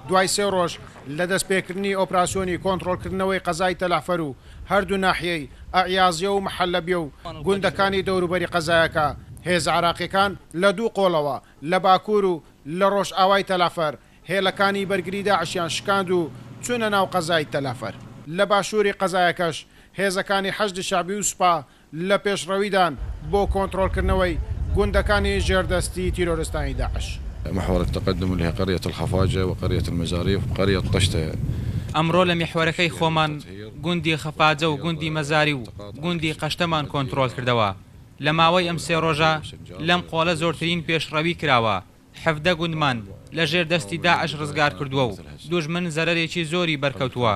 دوای سێ ڕۆژ لە دەستپێکردنی ئۆپراسیۆنی کۆنتڕۆڵکردنەوەی قەزای تەلەعفەر و هەردوو ناحیەی ئەعیازیە و محەلەبیە و گوندەکانی دەوروبەری قەزایەکە، هێزە عێراقییەکان لە دوو قۆڵەوە لە باکوور و لە ڕۆژئاوای تەلەعفەر هێڵەکانی بەرگری داعشیان شکاند و چوونە ناو قەزای تەلەعفەر. لە باشووری قەزایەکەش هێزەکانی حەشدی شەعبی و سوپا لە پێشڕەویدان بۆ کۆنتڕۆڵکردنەوەی گوندەکانی ژێر دەستی تیرۆرستانی داعش. محور التقدم اللي هي قرية الخفاجة وقرية المزاريف وقرية طشتة. ئەمڕۆ لە میحوەرەکەی خۆمان گوندی خەفاجە و گوندی مەزاری و گوندی قەشتەمان کۆنتڕۆڵ کردەوە. لە ماوەی ئەم سێ ڕۆژە لەم قۆڵە زۆرترین پێشڕەوی کراوە، 17 گوندمان لە ژێر دەستی داعش ڕزگار کردووە و دوژمن زەرەرێکی زۆری بەرکەوتووە.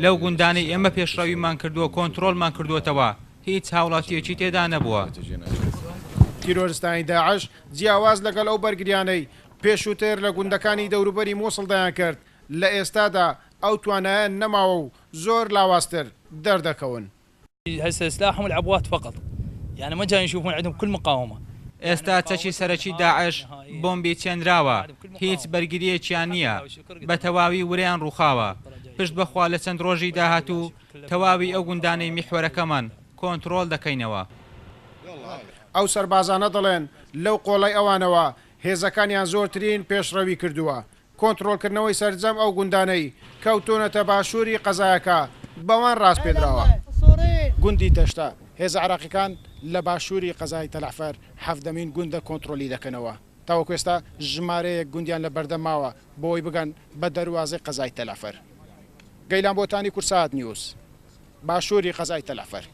لەو گوندانەی ئێمە پێشڕەویمان کردووە کۆنترۆڵمان کردووەتەوە، هیچ هاوڵاتییەکی تێدا نەبووە. تیرۆرستانی داعش جیاواز لەگەڵ ئەو بەرگریانەی پێشووتر لە گوندەکانی دەوروبەری موسڵ دەیانکرد، لە ئێستادا ئەو توانایەن نەماوە و زۆر لاوازتر دەردەکەون. هسه سلاحهم العبوات فقط يعني ما جاي نشوفون عندهم كل مقاومة. ئێستا چەکی سەرەکی داعش بۆمبی چێنراوە، هیچ بەرگرییەکیان نییە، بە تەواوی ورەیان ڕووخاوە. پشت بە خوا لە چەند ڕۆژی داهاتوو تەواوی ئەو گوندانەی میحوەرەکەمان کۆنتڕۆڵ دەکەینەوە. ئەو سەربازانە دەڵێن، لەو قۆڵەی ئەوانەوە هێزەکانیان زۆرترین پێشڕەوی کردووە، کۆنتڕۆڵکردنەوەی سەرجەم ئەو گوندانەی کەوتوونەتە باشووری قەزایەکە بەوان ڕاسپێدراوە. گوندی تەشتە، هێزە عێراقییەکان لە باشووری قەزای تەلەعفەر حەڤدەمین گوندە کۆنتڕۆلی دەکەنەوە. تاوەکو ئێستا ژمارەیەک گوندیان لە بەردەم ماوە بۆوەی بگەن بە دەروازەی قەزای تەلەعفەر. گەیلان بۆتانی، کوردسات نیوز، باشووری قەزای تەلەعفەر.